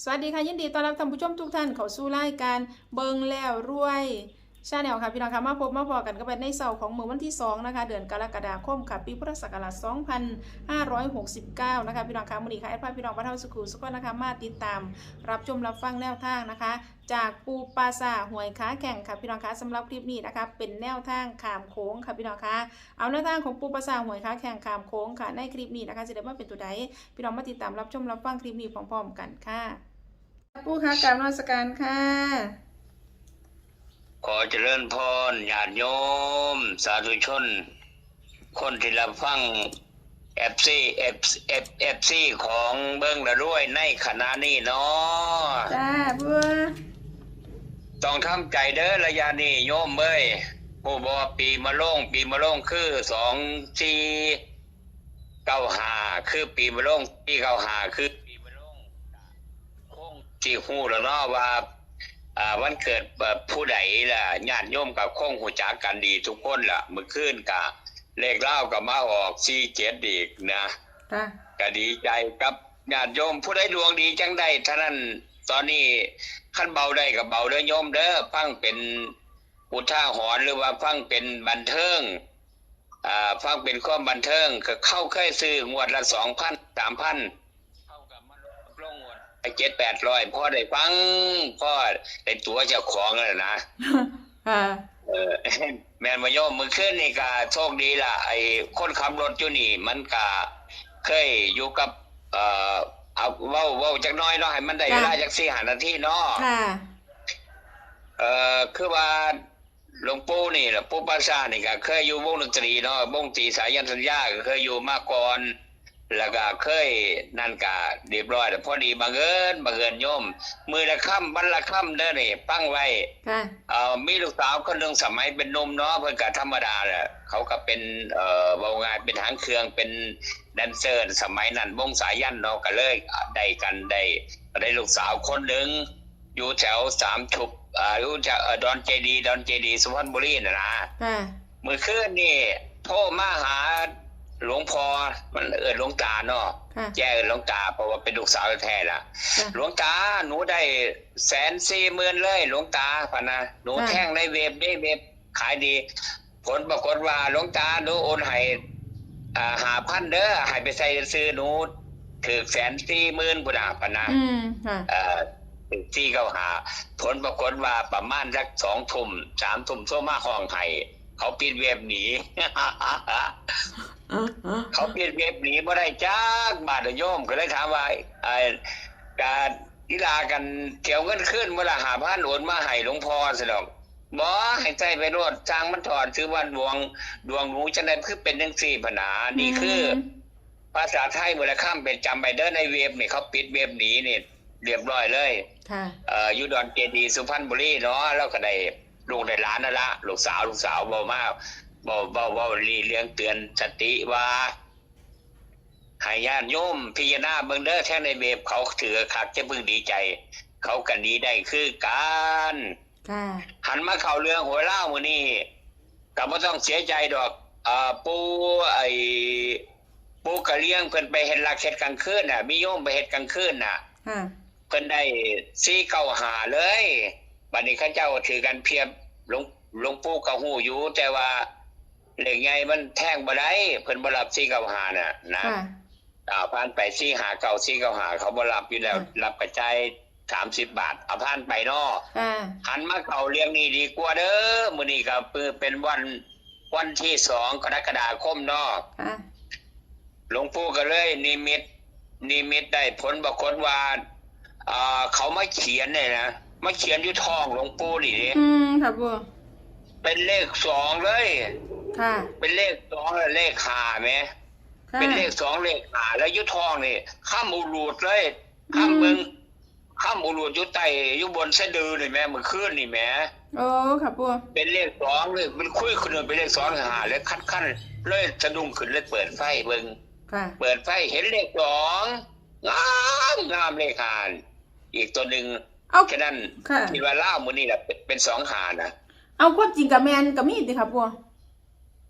สวัสดีค่ะ ยินดีต้อนรับท่านผู้ชมทุกท่านเข้าสู่รายการเบิ่งแล้วรวย Channel ค่ะ พี่น้องค่ะ มาพบมาพ้อกันกับแอดในเช้าของมื้อวันที่สองนะคะ เดือนกรกฎาคมค่ะ ปีพุทธศักราชสองพันห้าร้อยหกสิบเก้านะคะ พี่น้องค่ะ มื้อนี้ค่ะ แอดพาพี่น้องบ้านเฮาสู่สู่คนนะคะ มาติดตามรับชมรับฟังแนวทางนะคะ จากปู่ป่าช้าห้วยขาแข้งค่ะ พี่น้องค่ะ สำหรับคลิปนี้นะคะ เป็นแนวทางข้ามโขงค่ะ พี่น้องค่ะ เอาแนวทางของปู่ป่าช้าห้วยขาแข้งข้ามโขงค่ะ ในคลิปนี้นะคะ สิได้มาเป็นตัวใด พี่น้องมาติดตามรับชมรับฟังคลิปนี้พร้อมๆกันค่ะ ปู่คะ กราบนมัสการค่ะ ขอเจริญพรญาติโยม สาธุชน คนที่รับฟัง เอฟซี เอฟ เอฟ เอฟซี ของเบิ่งแล้วรวยในขณะนี้เนาะ จ้า ปู่ ต้องทำใจเด้อ ระยะนี้โยมเอ้ย ฮู้บ่ว่าปีมะโรง ปีมะโรงคือสองสี่เก้าห้า คือปีมะโรง สี่เก้าห้า คือปีมะโรง คงสิฮู้แล้วเนาะว่า อ่า วันเกิด เอ่อ ผู้ใดล่ะ ญาติโยมก็คงฮู้จักกันดีทุกคนล่ะ มื้อคืนก็เลขลาวก็มาออกสี่เจ็ดอีกนะ ค่ะ ก็ดีใจกับญาติโยม ผู้ใดดวงดีจั่งใดเท่านั้น ตอนนี้คันเบาได้ก็เบาเด้อโยมเด้อ ฟังเป็นอุทาหรณ์ หรือว่าฟังเป็นบันเทิง อ่า ฟังเป็นความบันเทิง ก็เขาเคยซื้องวดละสองพัน สามพัน เขาก็มาลงงวดเจ็ดแปดร้อย พอได้ฟัง พอได้ตั๋วเจ้าของแล้วนะ ค่ะ เออ แม่นบ่โยม มื้อคืนนี่ก็โชคดีล่ะ ไอ้คนขับรถอยู่นี่ มันก็เคยอยู่กับ เอ่อ เอา เว้า เว้าจักหน่อยเนาะ ให้มันได้ จ้ะ เวลาจักสี่ห้านาทีเนาะ ค่ะ เอ่อ คือว่า หลวงปู่นี่ล่ะ ปู่ป่าช้านี่ก็เคยอยู่วงดนตรีเนาะ วงดนตรีสายันสัญญา ก็เคยอยู่มาก่อน แล้วก็เคยนั่นก็เรียบร้อยแล้ว พอดีบังเอิญ บังเอิญโยม มื้อละค่ำ วันละค่ำเด้อนี่ ฟังไว้ ค่ะ เอ่อ มีลูกสาวคนหนึ่งสมัยเป็นหนุ่มเนาะ เพิ่นก็ธรรมดาแหละ เขาก็เป็น เอ่อ เว้าง่ายเป็นหางเครื่อง เป็นแดนเซอร์สมัยนั้น วงสายันเนาะ ก็เลยได้กัน ได้ ได้ลูกสาวคนหนึ่ง อยู่แถวสามชุบ อ่า อยู่แถว เอ่อ ดอนเจดีย์ ดอนเจดีย์ สุพรรณบุรีน่ะนะ ค่ะ มื้อคืนนี่โทรมาหาหลวงพ่อ มันเอิ้นหลวงตาเนาะ ค่ะ แกเอิ้นหลวงตา เพราะว่าเป็นลูกสาวแท้ๆล่ะ ค่ะ หลวงตา หนูได้แสนสี่หมื่นเลย หลวงตา พะนะ หนู ค่ะ แท่งในเว็บเด้ เว็บขายดี ผลปรากฏว่า หลวงตา หนูโอนให้ อ่า ห้าพัน เด้อ ให้ไปใส่ชื่อหนู ถืกแสนสี่หมื่นพุ้นน่ะ พะนะ อืม ค่ะ เอ่อ ถืกสี่เก้าห้า ผลปรากฏว่าประมาณสักสองทุ่ม สามทุ่ม โทรมาฮ้องไห้ เขาปิดเว็บหนี เขาปิดเว็บหนีบ่ได้จักบาท โยม ก็เลยถามว่า ไอ้ กะอีหล่า กันสิเอาเงินคืนบ่ล่ะ ห้าพัน โอนมาให้หลวงพ่อ ซั่นดอก บ่ ให้ใช้ไปโลด ช่างมันเถาะ ถือว่าดวง ดวงหนูจั่งใด๋คือเป็นจั่งซี้ พะนา นี่คือ อืม ภาษาไทย มูลค่ำ เป็น จำไว้เด้อ ในเว็บนี่ เขาปิดเว็บหนีนี่ เรียบร้อยเลย ค่ะ เอ่อ อยู่ดอนเจดีย์ สุพรรณบุรีเนาะ แล้วก็ได้ลูกได้หลานนั่นละ ลูกสาว ลูกสาวเว้ามา เว้า เว้า เว้าเรื่องเตือนสติว่า ให้ญาติโยมพิจารณาเบิ่งเด้อ แท่งในเว็บเขาถืกคัก อย่าเพิ่งดีใจ เขาก็หนีได้คือกัน ค่ะ หันมาเข้าเรื่องหวยลาวมื้อนี้ ก็บ่ต้องเสียใจดอก เอ่อ ปู่ ไอ้ ปู่กะเหรี่ยงเพิ่นไปเฮ็ดลักเฮ็ดกลางคืนน่ะ มีโยมไปเฮ็ดกลางคืนน่ะ ค่ะ เพิ่นได้สี่เก้าห้าเลย บัดนี้เขาเจ้าถืกกันเพียบ หลวง หลวงปู่ก็ฮู้อยู่ แต่ว่าเลขใหญ่มันแทงบ่ได้ เพิ่นบ่รับสี่เก้าห้าน่ะนะ ค่ะ อ่า ผ่านไป สี่ห้าเก้า สี่เก้าห้า เขาบ่รับอยู่แล้ว ค่ะ รับกระจาย สามสิบบาท เอาผ่านไปเนาะ ค่ะ หันมาเข้าเรื่องนี้ดีกว่าเด้อ มื้อนี้ก็คือเป็นวัน วันที่สองกรกฎาคมเนาะ ค่ะ หลวงปู่ก็เลยนิมิต นิมิตได้ ผลปรากฏว่า อ่า เขามาเขียนเนี่ยนะ มาเขียนอยู่ท้องหลวงปู่นี่เด้ อืม ค่ะปู่ เป็นเลขสองเลย ค่ะ เป็นเลขสอง และเลขห้าแหม ค่ะ เป็นเลขสอง เลขห้า แล้วอยู่ท้องนี่ ค้ำอุลูดเลย อืม ค้ำเบิ่ง ค้ำอุลูดอยู่ใต้ อยู่บนสะดือนี่แหม มื้อคืนนี่แหม โอ้ ค่ะปู่ เป็นเลขสองเลย มันคุยขึ้นเป็นเลขสอง ห้า เลยคันๆ เลยสะดุ้งขึ้น เลยเปิดไฟเบิ่ง ค่ะ เปิดไฟเห็นเลขสอง งาม งามเลขห้า อีกตัวหนึ่ง เอ้า ฉะนั้น ค่ะ คิดว่าลาวมื้อนี้ล่ะ เป็น เป็นสองห้านะ เอาความจริงก็แม่นก็มีติค่ะปู่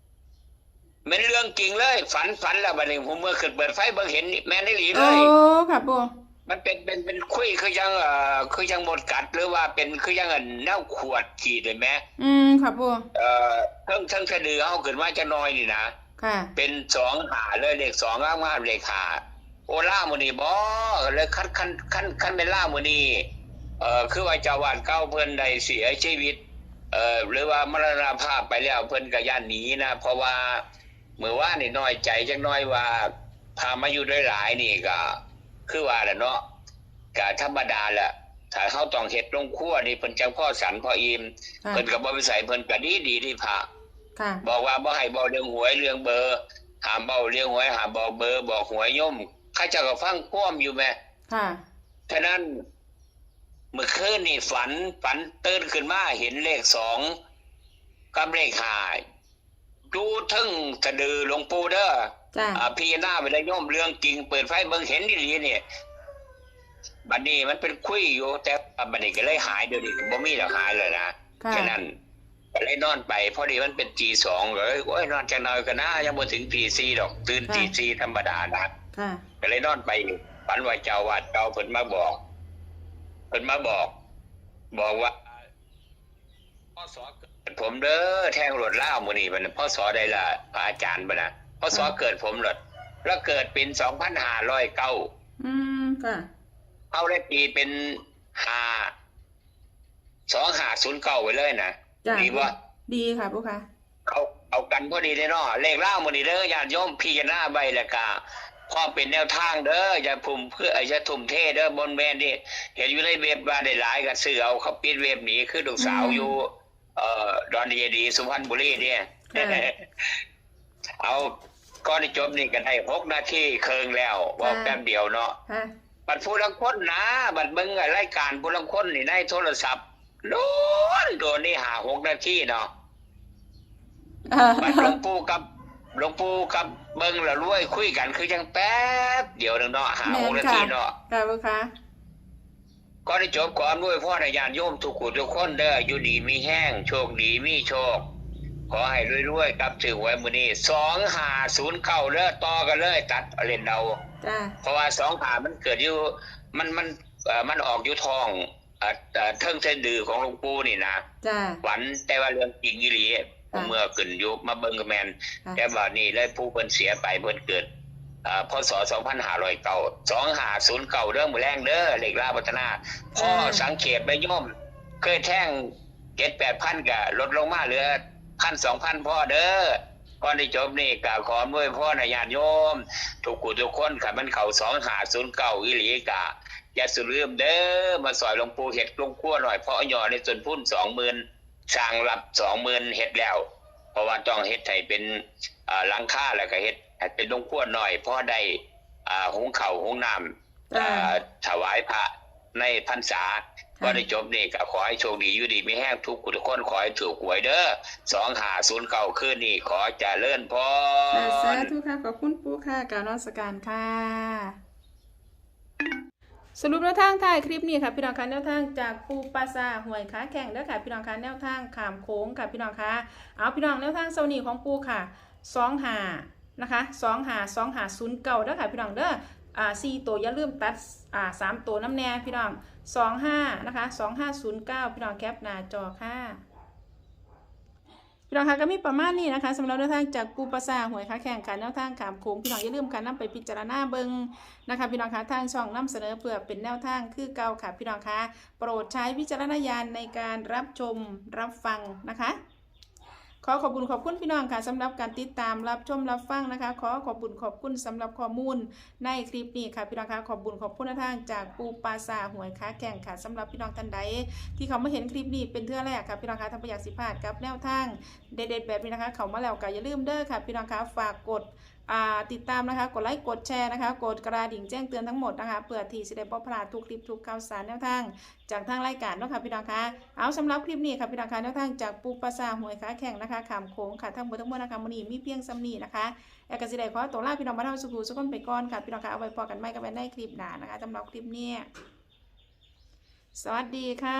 แม่นเรื่องจริงเลย ฝัน ฝันแล้วบัดนี้ ผมเมื่อขึ้นเปิดไฟเบิ่งเห็นแม่นอีหลีเลย โอ้ ค่ะปู่ ມັນເປັນ ເປັນ ເປັນຂຸຍຄືຈັ່ງ ເອີ ຄືຈັ່ງມົດກັດ ຫຼືວ່າເປັນຄືຈັ່ງອັນແນວຂວດຂີດເຫັນແມ? ອືມ ຄ່ະປູ່. ເອີ ເທິງ ເທິງສະດືເຮົາຂຶ້ນມາຈັກໜ່ອຍນີ້ນະ ເປັນສອງຫ້າເລີຍ ເລກສອງງາມໆ ເລກຫ້າ. ໂອ້ ລາວມື້ນີ້ບໍ? ເລີຍຄັນ ຄັນ ຄັນ ຄັນແມ່ນລາວມື້ນີ້ ເອີ ຄືວ່າເຈົ້າອາວາດເກົ່າເພິ່ນໄດ້ເສຍຊີວິດ ເອີ ຫຼືວ່າມໍລະນະພາບໄປແລ້ວ ເພິ່ນກໍຢ້ານໜີນະ ເພາະວ່າ ມື້ວານນີ້ນ້ອຍໃຈຈັກໜ້ອຍວ່າ ພາມາຢູ່ໄດ້ຫຼາຍນີ້ກໍຄືວ່າແຫຼະເນາະ ກໍທຳມະດາແຫຼະ ຖ້າເຮົາຕ້ອງເຮັດໂຮງຄົວນີ້ ເພິ່ນຈັ່ງພໍສັນພໍອີ່ມ ເພິ່ນກໍບໍ່ໄປໃສ ເພິ່ນກໍດີໆ ທີ່ພະ ບອກວ່າບໍ່ໃຫ້ເວົ້າເລື່ອງຫວຍເລື່ອງເບີ ຫ້າມເວົ້າເລື່ອງຫວຍ ຫ້າມບອກເບີ ບອກຫວຍໂຍມ ເຂົາເຈົ້າກໍຟັງຄວາມຢູ່ແມ. ສະນັ້ນ ມື້ຄືນນີ້ຝັນ ຝັນຕື່ນຂຶ້ນມາເຫັນເລກສອງກັບເລກຫ້າ ຢູ່ເທິງສະດືຫຼວງປູ່ເດີ ພິຈາລະນາໄວ້ເດີໂຍມ ເລື່ອງຈິງ ເປີດໄຟເບິ່ງເຫັນອີ່ຫຼີນີ້. ບັດນີ້ມັນເປັນຂຸຍຢູ່ ແຕ່ວ່າບັດນີ້ກໍເລີຍຫາຍ ດຽວນີ້ກໍບໍ່ມີແລ້ວ ຫາຍແລ້ວນະ. ສະນັ້ນກໍເລີຍນອນໄປ ພໍດີມັນເປັນຕີສອງ ກໍເລີຍ ໂອ້ຍ ນອນຈັກໜ້ອຍກໍນາ ຍັງບໍ່ເຖິງຕີສີ່ດອກ ຕື່ນຕີສີ່ທຳມະດານະ. ກໍເລີຍນອນໄປ ຝັນວ່າເຈົ້າອາວາດເກົ່າເພິ່ນມາບອກ ເພິ່ນມາບອກ ບອກວ່າ ພ.ສ. ເກີດຜົມເດີ ແທງໂລດລາວມື້ນີ້ ພ.ສ. ໃດລະ ພະອາຈານ ພ.ສ. ເກີດຜົມໂລດ ລາວເກີດປີສອງພັນຫ້າຮ້ອຍເກົ້າ ອືມ ເຮົາໄດ້ຕີເປັນຫ້າ ສອງຫ້າສູນເກົ້າໄວ້ເລີຍນະ. ດີບໍ່? ດີຄ່ະ ປູ່ຄ່ະ. ເຂົ້າ ເຂົ້າກັນພໍດີເດ້ເນາະ ເລກລາວມື້ນີ້ເດີ ຍາດໂຍມພິຈາລະນາໄວ້ ແລ້ວກະພໍເປັນແນວທາງເດີ ຢ່າຟຸມເພື່ອ ຢ່າທຸ່ມເທເດີ ບໍ່ແມ່ນເດ້ ເຫັນຢູ່ໃນເວັບວ່າໄດ້ຫຼາຍກໍຊື້ເອົາ ເຂົາປິດເວັບໜີ ຄືລູກສາວຢູ່ ເອີ ດອນເຈດີ ສຸພັນບຸລີເດ້. ເອົາ ກ່ອນຈະຈົບນີ້ກໍໄດ້ຫົກນາທີເຄິ່ງແລ້ວ ເວົ້າແປັບດຽວເນາະ. ບັດຜູ້ລາງຄົນນະ ບັດເບິ່ງລາຍການຜູ້ລາງຄົນນີ້ໃນໂທລະສັບ ໂດນ ໂດນນີ້ຫ້າຫົກນາທີເນາະ. ບັດຫຼວງປູ່ກັບ ຫຼວງປູ່ກັບເບິ່ງລະລວຍຄຸຍກັນຄືຈັ່ງແປັບດຽວໜຶ່ງເນາະ ຫ້າຫົກນາທີເນາະ. ກ່ອນຈະຈົບ ຂໍອຳນວຍພອນໃຫ້ຍາດໂຍມທຸກຜູ້ທຸກຄົນເດີ ຢູ່ດີມີແຮງ ໂຊກດີມີໂຊກ ຂໍໃຫ້ລວຍໆ ກັບຖືກຫວຍມື້ນີ້ ສອງຫ້າສູນເກົ້າເດີ ຕໍ່ກັນເລີຍ ຕັດເອົາ ເຫຼັ້ນເອົາ. ເພາະວ່າສອງຫ້າມັນເກີດຢູ່ ມັນ ມັນ ເອີ ມັນອອກຢູ່ທ້ອງ ເອີ ເທິງສະດືຂອງຫຼວງປູ່ນີ້ນະ ຝັນ ແຕ່ວ່າເລື່ອງຈິງອີ່ຫຼີ ເມື່ອຂຶ້ນຢູ່ມາເບິ່ງກໍແມ່ນ. ແຕ່ບາດນີ້ເລີຍ ຜູ້ເພິ່ນເສຍໄປ ເພິ່ນເກີດ ເອີ ພ.ສ. ສອງພັນຫ້າຮ້ອຍເກົ້າ ສອງຫ້າສູນເກົ້າເດີ ມື້ແລງເດີ ເລກລາວພັດທະນາ. ພໍສັງເຂດໄປໂຍມ ເຄີຍແທງເຈັດແປດພັນ ກໍລົດລົງມາເຫຼືອພັນສອງພັນພໍເດີ. ກ່ອນຈະຈົບນີ້ ກໍຂໍອຳນວຍພອນໃຫ້ຍາດໂຍມທຸກຜູ້ທຸກຄົນ ຄັນມັນເຂົ້າສອງຫ້າສູນເກົ້າອີ່ຫຼີ ກໍ ຢ່າສູ່ລືມເດີ ມາຊ່ອຍຫຼວງປູ່ເຮັດໂຮງຄົວນ້ອຍ ເພາະຫຍໍ້ໃນຕົ້ນພຸ້ນສອງໝື່ນ ສ້າງລັບສອງໝື່ນ ເຮັດແລ້ວ ເພາະວ່າຕ້ອງເຮັດໃຫ້ເປັນ ເອີ ຫຼັງຄາ ແລ້ວກໍເຮັດໃຫ້ເປັນໂຮງຄົວນ້ອຍ ພໍໄດ້ ອາ ຫຸງເຂົ້າຫຸງນ້ຳ ເອີ ຖວາຍພະໃນພັນສາ. ກ່ອນຈະຈົບນີ້ກໍຂໍໃຫ້ໂຊກດີ ຢູ່ດີມີແຮງທຸກຜູ້ທຸກຄົນ ຂໍໃຫ້ຖືກຫວຍເດີ ສອງຫ້າສູນເກົ້າ ຄືນນີ້ ຂໍຈະເລີນພອນ. ສາທຸຄ່ະ ຂອບຄຸນປູ່ຄ່ະ ກາບນະມັດສະການຄ່ະ. ສະຫຼຸບແນວທາງທ້າຍຄລິບນີ້ຄ່ະ ພີ່ນ້ອງຄ່ະ ແນວທາງຈາກປູ່ປ່າຊ້າຫ້ວຍຂາແຂ້ງເດີຄ່ະ ພີ່ນ້ອງຄ່ະ ແນວທາງຂ້າມໂຂງຄ່ະ ພີ່ນ້ອງຄ່ະ. ເອົາ ພີ່ນ້ອງ ແນວທາງເຊົ້ານີ້ຂອງປູ່ຄ່ະ ສອງຫ້າ ນະຄະ ສອງຫ້າ ສອງຫ້າສູນເກົ້າເດີຄ່ະ ພີ່ນ້ອງເດີ. ອາ ສີ່ໂຕ ຢ່າລືມຕັດ ອາ ສາມໂຕນຳແດ່ ພີ່ນ້ອງ ສອງຫ້າ ນະຄະ ສອງຫ້າສູນເກົ້າ ພີ່ນ້ອງແຄັບໜ້າຈໍຄ່ະ. ພີ່ນ້ອງຄະ ກໍມີປະມານນີ້ນະຄະ ສຳລັບແນວທາງຈາກປູ່ປ່າຊ້າຫ້ວຍຂາແຂ້ງຄ່ະ ແນວທາງຂ້າມໂຂງ ພີ່ນ້ອງຢ່າລືມຄ່ະ ນຳໄປພິຈາລະນາເບິ່ງນະຄະ ພີ່ນ້ອງຄະ. ທາງຊ່ອງນຳສະເໜີເພື່ອເປັນແນວທາງຄືເກົ່າຄ່ະ ພີ່ນ້ອງຄະ. ໂປຣດໃຊ້ວິຈາລະນະຍານໃນການຮັບຊົມຮັບຟັງນະຄະ. ຂໍຂອບບຸນຂອບຄຸນພີ່ນ້ອງຄ່ະ ສຳລັບການຕິດຕາມຮັບຊົມຮັບຟັງນະຄະ. ຂໍຂອບບຸນຂອບຄຸນສຳລັບຂໍ້ມູນໃນຄລິບນີ້ຄ່ະ ພີ່ນ້ອງຄະ. ຂອບບຸນຂອບຄຸນນະທາງຈາກປູ່ປ່າຊ້າຫ້ວຍຂາແຂ້ງຄ່ະ. ສຳລັບພີ່ນ້ອງທ່ານໃດທີ່ເຂົ້າມາເຫັນຄລິບນີ້ເປັນເທື່ອແລກຄ່ະ ພີ່ນ້ອງຄະ ຖ້າບໍ່ຢາກຊິພາດກັບແນວທາງເດັດໆແບບນີ້ນະຄະ ເຂົ້າມາແລ້ວກໍຢ່າລືມເດີຄ່ະ ພີ່ນ້ອງຄະ ຝາກກົດ ອ່າ ຕິດຕາມນະຄະ ກົດໄລ ກົດແຊນະຄະ ກົດກະລະດິ່ງແຈ້ງເຕືອນທັງໝົດນະຄະ ເພື່ອທີ່ຊິໄດ້ບໍ່ພະຫຼາດທຸກຄລິບ ທຸກຂ່າວສານແນວທາງຈາກທາງລາຍການເນາະຄ່ະ ພີ່ນ້ອງຄະ. ເອົາ ສຳລັບຄລິບນີ້ຄ່ະ ພີ່ນ້ອງຄະ ແນວທາງຈາກປູ່ປ່າຊ້າຫ້ວຍຂາແຂ້ງນະຄະ ຂ້າມໂຂງຄ່ະ ທັງເບິດທັງມວນນະຄະ ມື້ນີ້ມີພຽງສ່ຳນີ້ນະຄະ. ແອດກໍຊິໄດ້ຂໍຕົວລາພີ່ນ້ອງບ້ານເຮົາສູ່ຜູ້ສູ່ຄົນໄປກ່ອນຄ່ະ ພີ່ນ້ອງຄະ. ເອົາໄວ້ພໍ້ກັນໃໝ່ກັບແອດໃນຄລິບໜ້ານະຄະ. ສຳລັບຄລິບນີ້ ສະຫວັດດີຄ່ະ.